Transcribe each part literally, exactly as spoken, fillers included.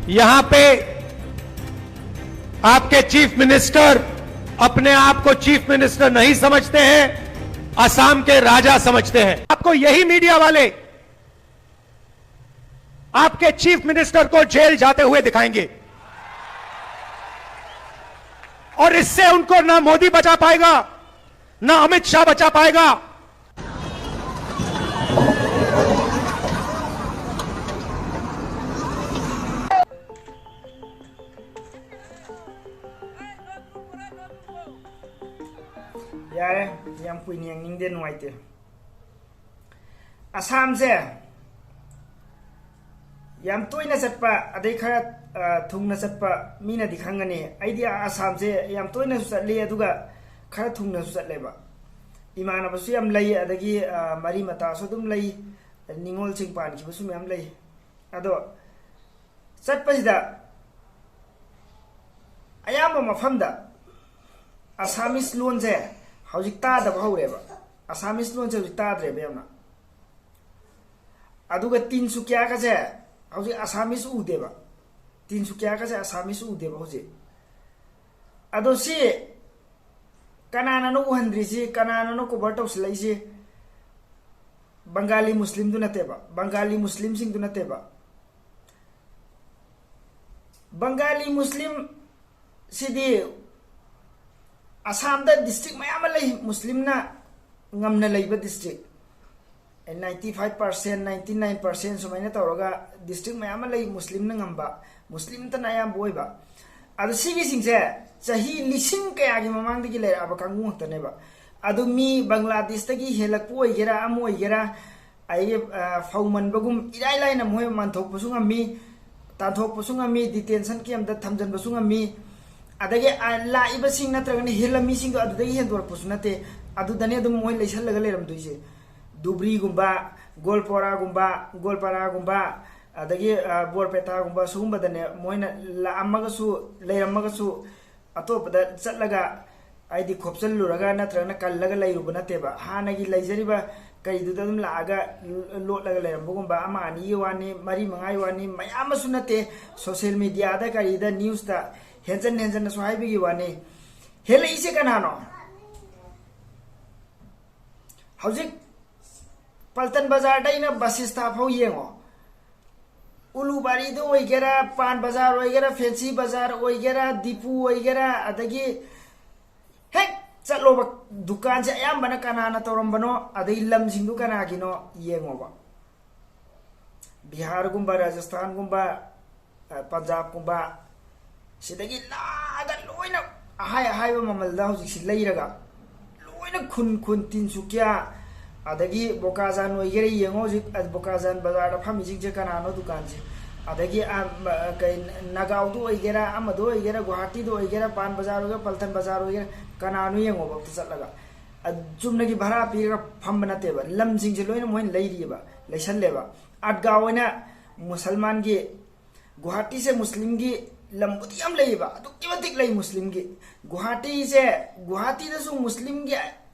यहां पे आपके चीफ मिनिस्टर अपने आप को चीफ मिनिस्टर नहीं समझते हैं, असम के राजा समझते हैं। आपको यही मीडिया वाले आपके चीफ मिनिस्टर को जेल जाते हुए दिखाएंगे, और इससे उनको ना मोदी बचा पाएगा, ना अमित शाह बचा पाएगा। ꯌꯥꯔꯦ, ꯌꯥꯝ ꯀꯨꯏꯅ ꯌꯦꯡꯅꯤꯡꯗꯦ, ꯅꯨꯡꯉꯥꯏꯇꯦ꯫ ꯑꯁꯥꯝꯁꯦ ꯌꯥꯝ ꯇꯣꯏꯅ ꯆꯠꯄ, ꯑꯗꯩ ꯈꯔ, ꯑ, ꯊꯨꯡꯅ ꯆꯠꯄ ꯃꯤꯅꯗꯤ ꯈꯪꯒꯅꯤ꯫ ꯑꯩꯗꯤ ꯑꯁꯥꯝꯁꯦ ꯌꯥꯝ ꯇꯣꯏꯅꯁꯨ ꯆꯠꯂꯤ, ꯑꯗꯨꯒ ꯈꯔ ꯊꯨꯡꯅꯁꯨ ꯆꯠꯂꯦꯕ꯫ ꯏꯃꯥꯟꯅꯕꯁꯨ ꯌꯥꯝ ꯂꯩ, ꯑꯗꯒꯤ, ꯑ, ꯃꯔꯤ ꯃꯇꯥꯁꯨ ꯑꯗꯨꯝ ꯂꯩ, ꯅꯤꯉꯣꯜꯁꯤꯡ ꯄꯥꯟꯈꯤꯕꯁꯨ ꯃꯌꯥꯝ ꯂꯩ꯫ ꯑꯗꯣ ꯆꯠꯄꯁꯤꯗ ꯑꯌꯥꯝꯕ ꯃꯐꯝꯗ ꯑꯁꯥꯃꯤꯁ ꯂꯣꯟꯁꯦ ꯍꯧꯖꯤꯛ ꯇꯥꯗꯕ ꯍꯧꯔꯦꯕ꯫ ꯑꯁꯥꯃꯤꯁ ꯂꯣꯟꯁꯦ ꯍꯧꯖꯤꯛ ꯇꯥꯗ꯭ꯔꯦꯕ ꯌꯥꯝꯅ꯫ ꯑꯗꯨꯒ ꯇꯤꯟꯁꯨꯀꯤꯌꯥꯒꯁꯦ ꯍꯧꯖꯤꯛ ꯑꯁꯥꯃꯤꯁ ꯎꯗꯦꯕ꯫ ꯇꯤꯟꯁꯨꯀꯤꯌꯥꯒꯁꯦ ꯑꯁꯥꯃꯤꯁ ꯎꯗꯦꯕ ꯍꯧꯖꯤꯛ꯫ ꯑꯗꯣ ꯁꯤ ꯀꯅꯥꯅꯅꯣ ꯎꯍꯟꯗ꯭ꯔꯤꯁꯤ, ꯀꯅꯥꯅꯅꯣ ꯀꯣꯚꯔ ꯇꯧꯁꯤꯜꯂꯛꯏꯁꯤ? ꯕꯪꯒꯥꯂꯤ ꯃꯨꯁꯂꯤꯝꯗꯨ ꯅꯠꯇꯦꯕ, ꯕꯪꯒꯥꯂꯤ ꯃꯨꯁꯂꯤꯝꯁꯤꯡꯗꯨ ꯅꯠꯇꯦꯕ꯫ ꯕꯪꯒꯥꯂꯤ ꯃꯨꯁꯂꯤꯝ ꯁꯤꯗꯤ ꯑꯁꯥꯝꯗ ꯗꯤꯁꯇ꯭ꯔꯤꯛ ꯃꯌꯥꯝ ꯑꯃ ꯂꯩ, ꯃꯨꯁꯂꯤꯝꯅ ꯉꯝꯅ ꯂꯩꯕ district. Ninety five percent, ninety nine percent ꯁꯨꯃꯥꯏꯅ ꯇꯧꯔꯒ ꯗꯤꯁꯇ꯭ꯔꯤꯛ ꯃꯌꯥꯝ ꯑꯃ ꯂꯩ, ꯃꯨꯁꯂꯤꯝꯅ ꯉꯝꯕ, ꯃꯨꯁꯂꯤꯝꯇꯅ ꯑꯌꯥꯝꯕ ꯑꯣꯏꯕ꯫ ꯑꯗꯣ ꯁꯤꯒꯤꯁꯤꯡꯁꯦ ꯆꯍꯤ ꯂꯤꯁꯤꯡ ꯀꯌꯥꯒꯤ ꯃꯃꯥꯡꯗꯒꯤ ꯂꯩꯔꯛꯑꯕ ꯀꯥꯡꯕꯨ ꯉꯥꯛꯇꯅꯦꯕ꯫ ꯑꯗꯨ ꯃꯤ ꯕꯪꯒ꯭ꯂꯥꯗꯦꯁꯇꯒꯤ ꯍꯦꯜꯂꯛꯄ ꯑꯣꯏꯒꯦꯔꯥ, ꯑꯃ ꯑꯣꯏꯒꯦꯔꯥ, ꯑꯩꯒꯤ, ꯑ, ꯐꯧ ꯃꯟꯕꯒꯨꯝ ꯏꯔꯥꯏ ꯂꯥꯏꯅ ꯃꯣꯏ ꯃꯟꯊꯣꯛꯄꯁꯨ ꯉꯝꯃꯤ, ꯇꯥꯟꯊꯣꯛꯄꯁꯨ ꯉꯝꯃꯤ, ꯗꯤꯇꯦꯟꯁꯟ ꯀꯦꯝꯗ ꯊꯝꯖꯤꯟꯕꯁꯨ ꯉꯝꯃꯤ꯫ ꯑꯗꯒꯤ, ꯑ, ꯂꯥꯛꯏꯕꯁꯤꯡ ꯅꯠꯇ꯭ꯔꯒꯅ ꯍꯦꯜꯂꯝꯃꯤꯁꯤꯡꯗꯣ ꯑꯗꯨꯗꯒꯤ ꯍꯦꯟꯗꯣꯔꯛꯄꯁꯨ ꯅꯠꯇꯦ, ꯑꯗꯨꯗꯅꯦ ꯑꯗꯨꯝ ꯃꯣꯏ ꯂꯩꯁꯜꯂꯒ ꯂꯩꯔꯝꯗꯣꯏꯁꯦ꯫ ꯙꯨꯕ꯭ꯔꯤꯒꯨꯝꯕ, ꯒꯣꯜꯄꯣꯔꯥꯒꯨꯝꯕ, ꯒꯣꯜꯄꯥꯔꯥꯒꯨꯝꯕ, ꯑꯗꯒꯤ, ꯑ, ꯕꯣꯔꯄꯦꯇꯥꯒꯨꯝꯕ, ꯁꯤꯒꯨꯝꯕꯗꯅꯦ ꯃꯣꯏꯅ ꯂꯥꯛꯑꯝꯃꯒꯁꯨ, ꯂꯩꯔꯝꯃꯒꯁꯨ, ꯑꯇꯣꯞꯄꯗ ꯆꯠꯂꯒ, ꯍꯥꯏꯗꯤ, ꯈꯣꯞꯆꯜꯂꯨꯔꯒ ꯅꯠꯇ꯭ꯔꯒꯅ ꯀꯜꯂꯒ ꯂꯩꯔꯨꯕ ꯅꯠꯇꯦꯕ꯫ ꯍꯥꯟꯅꯒꯤ ꯂꯩꯖꯔꯤꯕ ꯀꯩꯗꯨꯗ ꯑꯗꯨꯝ ꯂꯥꯛꯑꯒ ꯂꯣꯠꯂꯒ ꯂꯩꯔꯝꯕꯒꯨꯝꯕ, ꯑꯃ ꯑꯅꯤꯒꯤ ꯋꯥꯅꯤ, ꯃꯔꯤ ꯃꯉꯥꯒꯤ ꯋꯥꯅꯤ, ꯃꯌꯥꯝ ꯑꯃꯁꯨ ꯅꯠꯇꯦ꯫ ꯁꯣꯁꯤꯌꯦꯜ ꯃꯤꯗꯤꯌꯥꯗ ꯀꯔꯤꯗ ꯅ꯭ꯌꯨꯁꯇ ꯍꯦꯟꯖꯟ ꯍꯦꯟꯖꯟꯅꯁꯨ ꯍꯥꯏꯕꯒꯤ ꯋꯥꯅꯤ꯫ ꯍꯦꯜꯂꯛꯏꯁꯦ ꯀꯅꯥꯅꯣ? ꯍꯧꯖꯤꯛ ꯄꯜꯇꯟ ꯕꯖꯥꯔꯗ ꯑꯩꯅ ꯕꯁꯤꯁꯇꯥ ꯐꯥꯎ ꯌꯦꯡꯉꯣ, ꯎꯂꯨꯕꯥꯔꯤꯗ ꯑꯣꯏꯒꯦꯔꯥ, ꯄꯥꯟ ꯕꯖꯥꯔ ꯑꯣꯏꯒꯦꯔꯥ, ꯐꯦꯟꯁꯤ ꯕꯖꯥꯔ ꯑꯣꯏꯒꯦꯔꯥ, ꯗꯤꯄꯨ ꯑꯣꯏꯒꯦꯔꯥ, ꯑꯗꯒꯤ ꯍꯦꯛ ꯆꯠꯂꯣꯕ, ꯗꯨꯀꯥꯟꯁꯦ ꯑꯌꯥꯝꯕꯅ ꯀꯅꯥꯅ ꯇꯧꯔꯝꯕꯅꯣ, ꯑꯗꯩ ꯂꯝꯁꯤꯡꯗꯨ ꯀꯅꯥꯒꯤꯅꯣ ꯌꯦꯡꯉꯣꯕ꯫ ꯕꯤꯍꯥꯔꯒꯨꯝꯕ, ꯔꯥꯖꯁꯊꯥꯟꯒꯨꯝꯕ, ꯑ, ꯄꯟꯖꯥꯕꯀꯨꯝꯕ, ꯁꯤꯗꯒꯤ ꯂꯥꯗ ꯂꯣꯏꯅ ꯑꯍꯥꯏ ꯑꯍꯥꯏꯕ ꯃꯃꯜꯗ ꯍꯧꯖꯤꯛꯁꯤ ꯂꯩꯔꯒ, ꯂꯣꯏꯅ ꯈꯨꯟ ꯈꯨꯟ, ꯇꯤꯟꯁꯨꯀꯤꯌꯥ, ꯑꯗꯒꯤ ꯕꯣꯀꯥꯖꯥꯟ ꯑꯣꯏꯒꯦꯔꯥ, ꯌꯦꯡꯉꯣ ꯍꯧꯖꯤꯛ, ꯑ, ꯕꯣꯀꯥꯖꯥꯟ ꯕꯖꯥꯔꯗ ꯐꯝꯃꯤꯁꯤꯡꯁꯦ ꯀꯅꯥꯅꯣ ꯗꯨꯀꯥꯟꯁꯦ? ꯑꯗꯒꯤ, ꯑ, ꯃ-, ꯀꯩ, ꯅꯒꯥꯎꯗ ꯑꯣꯏꯒꯦꯔꯥ, ꯑꯃꯗ ꯑꯣꯏꯒꯦꯔꯥ, ꯒꯨꯋꯥꯍꯥꯇꯤꯗ ꯑꯣꯏꯒꯦꯔꯥ, ꯄꯥꯟ ꯕꯖꯥꯔ ꯑꯣꯏꯒꯦꯔꯥ, ꯄꯜꯇꯟ ꯕꯖꯥꯔ ꯑꯣꯏꯒꯦꯔꯥ, ꯀꯅꯥꯅꯣ ꯌꯦꯡꯉꯣꯕ ꯑꯝꯇ ꯆꯠꯂꯒ꯫ ꯑ, ꯆꯨꯝꯅꯒꯤ ꯚꯔꯥ ꯄꯤꯔꯒ ꯐꯝꯕ ꯅꯠꯇꯦꯕ, ꯂꯝꯁꯤꯡꯁꯦ ꯂꯣꯏꯅ ꯃꯣꯏꯅ ꯂꯩꯔꯤꯑꯕ, ꯂꯩꯁꯜꯂꯦꯕ꯫ ꯑꯠꯒꯥꯎ ꯑꯣꯏꯅ ꯃꯨꯁꯜꯃꯥꯟꯒꯤ, ꯒꯨꯋꯥꯍꯥꯇꯤꯁꯦ ꯃꯨꯁꯂꯤꯝꯒꯤ ꯂꯝꯕꯨꯗꯤ ꯌꯥꯝ ꯂꯩꯌꯦꯕ, ꯑꯗꯨꯛꯀꯤ ꯃꯇꯤꯛ ꯂꯩ ꯃꯨꯁꯂꯤꯝꯒꯤ꯫ ꯒꯨꯋꯥꯍꯥꯇꯤꯁꯦ, ꯒꯨꯋꯥꯍꯥꯇꯤꯗꯁꯨ ꯃꯨꯁꯂꯤꯝꯒꯤ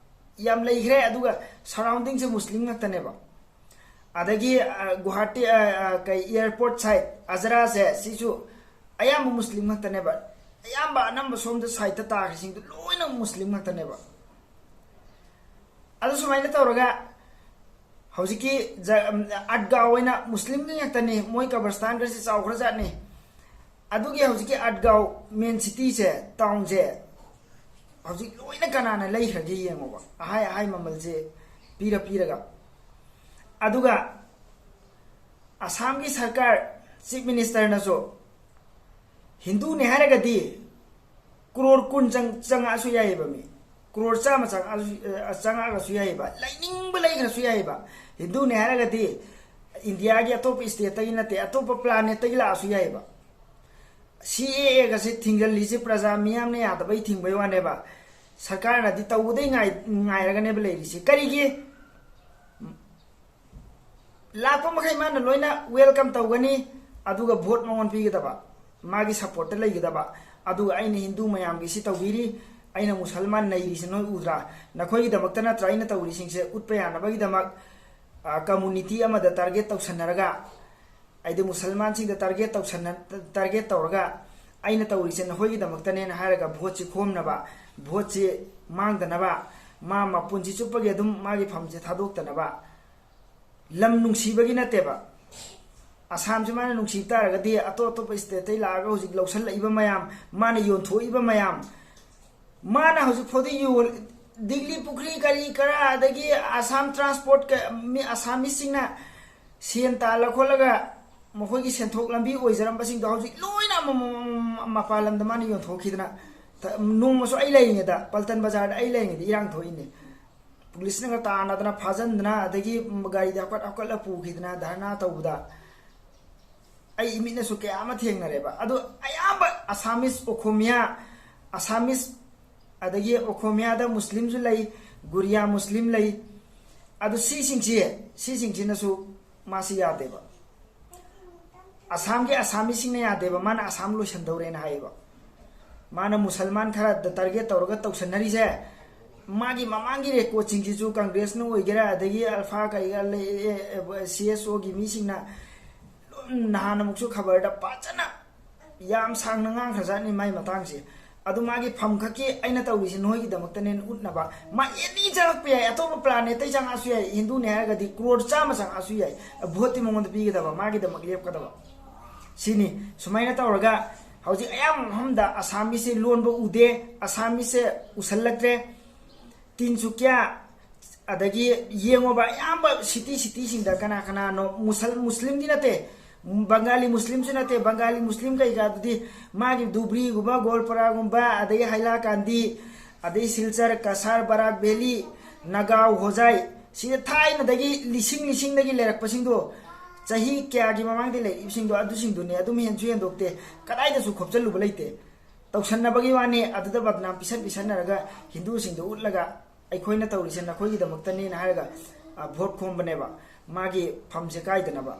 ꯌꯥꯝ ꯂꯩꯈ꯭ꯔꯦ, ꯑꯗꯨꯒ ꯁꯔꯥꯎꯟꯗꯤꯡꯁꯦ ꯃꯨꯁꯂꯤꯝ ꯉꯥꯛꯇꯅꯦꯕ꯫ ꯑꯗꯒꯤ, ꯑ, ꯒꯨꯋꯥꯍꯥꯇꯤ, ꯑ, ꯑ, ꯀꯩ, ꯑꯦꯌꯥꯔꯄꯣꯔꯠ ꯁꯥꯏꯠ ꯑꯖꯔꯥꯁꯦ, ꯁꯤꯁꯨ ꯑꯌꯥꯝꯕ ꯃꯨꯁꯂꯤꯝ ꯉꯥꯛꯇꯅꯦꯕ꯫ ꯑꯌꯥꯝꯕ, ꯑꯅꯝꯕ ꯁꯣꯝꯗ ꯁꯥꯏꯠꯇ ꯇꯥꯈ꯭ꯔꯤꯁꯤꯡꯗꯨ ꯂꯣꯏꯅ ꯃꯨꯁꯂꯤꯝ ꯉꯥꯛꯇꯅꯦꯕ꯫ ꯑꯗꯨ ꯁꯨꯃꯥꯏꯅ ꯇꯧꯔꯒ ꯍꯧꯖꯤꯛꯀꯤ ꯖ-, ꯑꯝ, ꯑꯠꯒꯥꯎ ꯑꯣꯏꯅ ꯃꯨꯁꯂꯤꯝꯒꯤ ꯉꯥꯛꯇꯅꯤ, ꯃꯣꯏ ꯀꯕꯔꯁꯇꯥꯟꯒꯁꯤ ꯆꯥꯎꯈ꯭ꯔꯖꯥꯠꯅꯤ꯫ ꯑꯗꯨꯒꯤ ꯍꯧꯖꯤꯛꯀꯤ ꯑꯠꯒꯥꯎ ꯃꯦꯟ ꯁꯤꯇꯤꯁꯦ, ꯇꯥꯎꯟꯁꯦ, ꯍꯧꯖꯤꯛ ꯂꯣꯏꯅ ꯀꯅꯥꯅ ꯂꯩꯈ꯭ꯔꯒꯦ ꯌꯦꯡꯉꯣꯕ, ꯑꯍꯥꯏ ꯑꯍꯥꯏ ꯃꯃꯜꯁꯦ ꯄꯤꯔ ꯄꯤꯔꯒ꯫ ꯑꯗꯨꯒ ꯑꯁꯥꯝꯒꯤ ꯁꯔꯀꯥꯔ, ꯆꯤꯐ ꯃꯤꯅꯤꯁꯇꯔꯅꯁꯨ, ꯍꯤꯟꯗꯨꯅꯦ ꯍꯥꯏꯔꯒꯗꯤ ꯀ꯭ꯔꯣꯔ ꯀꯨꯟ ꯆꯪ-, ꯆꯪꯉꯛꯑꯁꯨ ꯌꯥꯏꯌꯦꯕ ꯃꯤ꯫ ꯀ꯭ꯔꯣꯔ ꯆꯥꯝꯃ ꯆꯪꯉꯛꯑꯁꯨ, ꯑ, ꯆꯪꯉꯛꯑꯒꯁꯨ ꯌꯥꯏꯌꯦꯕ꯫ ꯂꯩꯅꯤꯡꯕ ꯂꯩꯈ꯭ꯔꯁꯨ ꯌꯥꯏꯌꯦꯕ꯫ ꯍꯤꯟꯗꯨꯅꯦ ꯍꯥꯏꯔꯒꯗꯤ ꯏꯟꯗꯤꯌꯥꯒꯤ ꯑꯇꯣꯞꯄ ꯏꯁꯇꯦꯠꯇꯒꯤ ꯅꯠꯇꯦ, ꯑꯇꯣꯞꯄ ꯄ꯭ꯂꯥꯅꯦꯠꯇꯒꯤ ꯂꯥꯛꯑꯁꯨ ꯌꯥꯏꯌꯦꯕ꯫ ꯁꯤ ꯑꯦ ꯑꯦꯒꯁꯦ ꯊꯤꯡꯖꯤꯜꯂꯤꯁꯦ ꯄ꯭ꯔꯖꯥ ꯃꯤꯌꯥꯝꯅ ꯌꯥꯗꯕꯩ ꯊꯤꯡꯕꯩ ꯋꯥꯅꯦꯕ꯫ ꯁꯔꯀꯥꯔꯅꯗꯤ ꯇꯧꯕꯗꯩ ꯉꯥꯏ-, ꯉꯥꯏꯔꯒꯅꯦꯕ ꯂꯩꯔꯤꯁꯦ꯫ ꯀꯔꯤꯒꯤ? ꯂꯥꯛꯄ ꯃꯈꯩ ꯃꯥꯅ ꯂꯣꯏꯅ ꯋꯦꯜꯀꯝ ꯇꯧꯒꯅꯤ, ꯑꯗꯨꯒ ꯚꯣꯠ ꯃꯉꯣꯟ ꯄꯤꯒꯗꯕ, ꯃꯥꯒꯤ ꯁꯞꯄꯣꯔꯠꯇ ꯂꯩꯒꯗꯕ꯫ ꯑꯗꯨꯒ ꯑꯩꯅ ꯍꯤꯟꯗꯨ ꯃꯌꯥꯝꯒꯤ ꯁꯤ ꯇꯧꯕꯤꯔꯤ, ꯑꯩꯅ ꯃꯨꯁꯜꯃꯥꯟ ꯅꯩꯔꯤꯁꯦ ꯅꯣꯏ ꯎꯗ꯭ꯔꯥ? ꯅꯈꯣꯏꯒꯤꯗꯃꯛꯇ ꯅꯠꯇ꯭ꯔꯥ ꯑꯩꯅ ꯇꯧꯔꯤꯁꯤꯡꯁꯦ? ꯎꯠꯄ ꯌꯥꯅꯕꯒꯤꯗꯃꯛ, ꯑ, community ꯑꯃꯗ target ꯇꯧꯁꯟꯅꯔꯒ, ꯍꯥꯏꯗꯤ ꯃꯨꯁꯜꯃꯥꯟꯁꯤꯡꯗ target ꯇꯧꯁꯟꯅ-, target ꯇꯧꯔꯒ, "ꯑꯩꯅ ꯇꯧꯔꯤꯁꯦ ꯅꯈꯣꯏꯒꯤꯗꯃꯛꯇꯅꯦꯅ" ꯍꯥꯏꯔꯒ voteꯁꯤ ꯈꯣꯝꯅꯕ, voteꯁꯤ ꯃꯥꯡꯗꯅꯕ, ꯃꯥ ꯃꯄꯨꯟꯁꯤ ꯆꯨꯞꯄꯒꯤ ꯑꯗꯨꯝ ꯃꯥꯒꯤ ꯐꯝꯁꯦ ꯊꯥꯗꯣꯛꯇꯅꯕ꯫ ꯂꯝ ꯅꯨꯡꯁꯤꯕꯒꯤ ꯅꯠꯇꯦꯕ꯫ ꯑꯁꯥꯝꯁꯤ ꯃꯥꯅ ꯅꯨꯡꯁꯤꯕ ꯇꯥꯔꯒꯗꯤ ꯑꯇꯣꯞ ꯑꯇꯣꯞꯄ stateꯇꯩ ꯂꯥꯛꯑꯒ ꯍꯧꯖꯤꯛ ꯂꯧꯁꯜꯂꯛꯏꯕ ꯃꯌꯥꯝ, ꯃꯥꯅ ꯌꯣꯟꯊꯣꯛꯏꯕ ꯃꯌꯥꯝ, ꯃꯥꯅ ꯍꯧꯖꯤꯛ ꯐꯥꯎꯗ ꯌꯣꯜ-, ꯗꯤꯒꯂꯤ ꯄꯨꯈ꯭ꯔꯤ ꯀꯔꯤ ꯀꯔꯥ, ꯑꯗꯒꯤ ꯑꯁꯥꯝ transport ꯀ-, ꯃꯤ ꯑꯁꯥꯃꯤꯁꯁꯤꯡꯅ ꯁꯦꯟ ꯇꯥꯜꯂ ꯈꯣꯠꯂꯒ ꯃꯈꯣꯏꯒꯤ ꯁꯦꯟꯊꯣꯛ ꯂꯝꯕꯤ ꯑꯣꯏꯖꯔꯝꯕꯁꯤꯡꯗꯣ ꯍꯧꯖꯤꯛ ꯂꯣꯏꯅ ꯑꯃꯃꯝ ꯑꯃꯃꯝ ꯃꯄꯥꯟ ꯂꯝꯗ ꯃꯥꯅ ꯌꯣꯟꯊꯣꯛꯈꯤꯗꯅ, ꯊ-, ꯅꯣꯡꯃꯁꯨ ꯑꯩ ꯂꯩꯔꯤꯉꯩꯗ, ꯄꯜꯇꯟ ꯕꯖꯥꯔꯗ ꯑꯩ ꯂꯩꯔꯤꯉꯩꯗ ꯏꯔꯥꯡ ꯊꯣꯛꯏꯅꯦ꯫ ꯄꯨꯂꯤꯁꯅꯒ ꯇꯥꯟꯅꯗꯅ, ꯐꯥꯖꯤꯟꯗꯅ, ꯑꯗꯒꯤ ꯒꯥꯔꯤꯗ ꯍꯥꯞꯀꯠ ꯍꯥꯞꯀꯠꯂ ꯄꯨꯈꯤꯗꯅ ꯙꯔꯅꯥ ꯇꯧꯕꯗ ꯑꯩ ꯏꯃꯤꯠꯅꯁꯨ ꯀꯌꯥ ꯑꯃ ꯊꯦꯡꯅꯔꯦꯕ꯫ ꯑꯗꯣ ꯑꯌꯥꯝꯕ ꯑꯁꯥꯃꯤꯁ, ꯑꯣꯈꯣꯃꯤꯌꯥ, ꯑꯁꯥꯃꯤꯁ, ꯑꯗꯒꯤ ꯑꯣꯈꯣꯃꯤꯌꯥꯗ ꯃꯨꯁꯂꯤꯝꯁꯨ ꯂꯩ, ꯒꯨꯔꯤꯌꯥ ꯃꯨꯁꯂꯤꯝ ꯂꯩ꯫ ꯑꯗꯨ ꯁꯤꯁꯤꯡꯁꯤ, ꯁꯤꯁꯤꯡꯁꯤꯅꯁꯨ ꯃꯥꯁꯤ ꯌꯥꯗꯦꯕ꯫ ꯑꯁꯥꯝꯒꯤ ꯑꯁꯥꯃꯤꯁꯤꯡꯅ ꯌꯥꯗꯦꯕ, ꯃꯥꯅ ꯑꯁꯥꯝ ꯂꯣꯏꯁꯟꯗꯧꯔꯦꯅ ꯍꯥꯏꯌꯦꯕ꯫ ꯃꯥꯅ ꯃꯨꯁꯜꯃꯥꯟ ꯈꯔꯗ target ꯇꯧꯔꯒ ꯇꯧꯁꯟꯅꯔꯤꯁꯦ, ꯃꯥꯒꯤ ꯃꯃꯥꯡꯒꯤ recordꯁꯤꯡꯁꯤꯁꯨ ꯀꯪꯒ꯭ꯔꯦꯁꯅ ꯑꯣꯏꯒꯦꯔꯥ, ꯑꯗꯒꯤ ꯑꯜꯐꯥ ꯀꯩꯒ ꯂꯩ, ꯑꯦ, ꯑꯦ, CSOꯒꯤ ꯃꯤꯁꯤꯡꯅ ꯅꯍꯥꯟ ꯑꯃꯨꯛꯁꯨ ꯈꯕꯔꯗ ꯐꯖꯅ ꯌꯥꯝ ꯁꯥꯡꯅ ꯉꯥꯡꯈ꯭ꯔꯖꯥꯠꯅꯤ ꯃꯥꯏ ꯃꯇꯥꯡꯁꯦ꯫ ꯑꯗꯨ ꯃꯥꯒꯤ ꯐꯝ ꯈꯛꯀꯤ ꯑꯩꯅ ꯇꯧꯔꯤꯁꯦ ꯅꯣꯏꯒꯤꯗꯃꯛꯇꯅꯦꯅ ꯎꯠꯅꯕ꯫ ꯃꯥ any ꯆꯪꯉꯛꯄ ꯌꯥꯏ, ꯑꯇꯣꯞꯄ planetꯇꯩ ꯆꯪꯉꯛꯑꯁꯨ ꯌꯥꯏ, ꯍꯤꯟꯗꯨꯅꯦ ꯍꯥꯏꯔꯒꯗꯤ ꯀ꯭ꯔꯣꯔ ꯆꯥꯝꯃ ꯆꯪꯉꯛꯑꯁꯨ ꯌꯥꯏ, voteꯇꯤ ꯃꯉꯣꯟꯗ ꯄꯤꯒꯗꯕ, ꯃꯥꯒꯤꯗꯃꯛ ꯂꯦꯞꯀꯗꯕ꯫ ꯁꯤꯅꯤ꯫ ꯁꯨꯃꯥꯏꯅ ꯇꯧꯔꯒ ꯍꯧꯖꯤꯛ ꯑꯌꯥꯝꯕ ꯃꯐꯝꯗ ꯑꯁꯥꯃꯤꯁꯁꯦ ꯂꯣꯟꯕ ꯎꯗꯦ, ꯑꯁꯥꯃꯤꯁꯁꯦ ꯎꯁꯜꯂꯛꯇ꯭ꯔꯦ꯫ ꯇꯤꯟꯁꯨꯀꯤꯌꯥ, ꯑꯗꯒꯤ ꯌꯦꯡꯉꯣꯕ, ꯑꯌꯥꯝꯕ city cityꯁꯤꯡꯗ ꯀꯅꯥ ꯀꯅꯥꯅꯣ ꯃꯨꯁꯜ-, ꯃꯨꯁꯂꯤꯝꯗꯤ ꯅꯠꯇꯦ, ꯕꯪꯒꯥꯂꯤ ꯃꯨꯁꯂꯤꯝꯁꯨ ꯅꯠꯇꯦ, ꯕꯪꯒꯥꯂꯤ ꯃꯨꯁꯂꯤꯝ ꯀꯩꯀꯥꯗꯨꯗꯤ ꯃꯥꯒꯤ ꯙꯨꯕ꯭ꯔꯤꯒꯨꯝꯕ, ꯒꯣꯜꯄꯔꯥꯒꯨꯝꯕ, ꯑꯗꯒꯤ ꯍꯥꯏꯂꯥꯀꯥꯟꯗꯤ, ꯑꯗꯩ ꯁꯤꯜꯆꯔ, ꯀꯁꯥꯔ, ꯕꯔꯥꯛ ꯚꯦꯂꯤ, ꯅꯒꯥꯎ, ꯍꯣꯖꯥꯏ, ꯁꯤꯗ ꯊꯥꯏꯅꯗꯒꯤ ꯂꯤꯁꯤꯡ ꯂꯤꯁꯤꯡꯗꯒꯤ ꯂꯩꯔꯛꯄꯁꯤꯡꯗꯣ, ꯆꯍꯤ ꯀꯌꯥꯒꯤ ꯃꯃꯥꯡꯗ ꯂꯩꯔꯛꯏꯕꯁꯤꯡꯗꯣ ꯑꯗꯨꯁꯤꯡꯗꯨꯅꯦ, ꯑꯗꯨꯝ ꯍꯦꯟꯁꯨ ꯍꯦꯟꯗꯣꯛꯇꯦ, ꯀꯗꯥꯏꯗꯁꯨ ꯈꯣꯞꯆꯜꯂꯨꯕ ꯂꯩꯇꯦ꯫ ꯇꯧꯁꯟꯅꯕꯒꯤ ꯋꯥꯅꯤ, ꯑꯗꯨꯗ ꯕꯗꯅꯥꯝ ꯄꯤꯁꯟ ꯄꯤꯁꯟꯅꯔꯒ ꯍꯤꯟꯗꯨꯁꯤꯡꯗ ꯎꯠꯂꯒ ꯑꯩꯈꯣꯏꯅ ꯇꯧꯔꯤꯁꯦ ꯅꯈꯣꯏꯒꯤꯗꯃꯛꯇꯅꯦꯅ ꯍꯥꯏꯔꯒ, ꯑ, vote ꯈꯣꯝꯕꯅꯦꯕ, ꯃꯥꯒꯤ ꯐꯝꯁꯦ ꯀꯥꯏꯗꯅꯕ꯫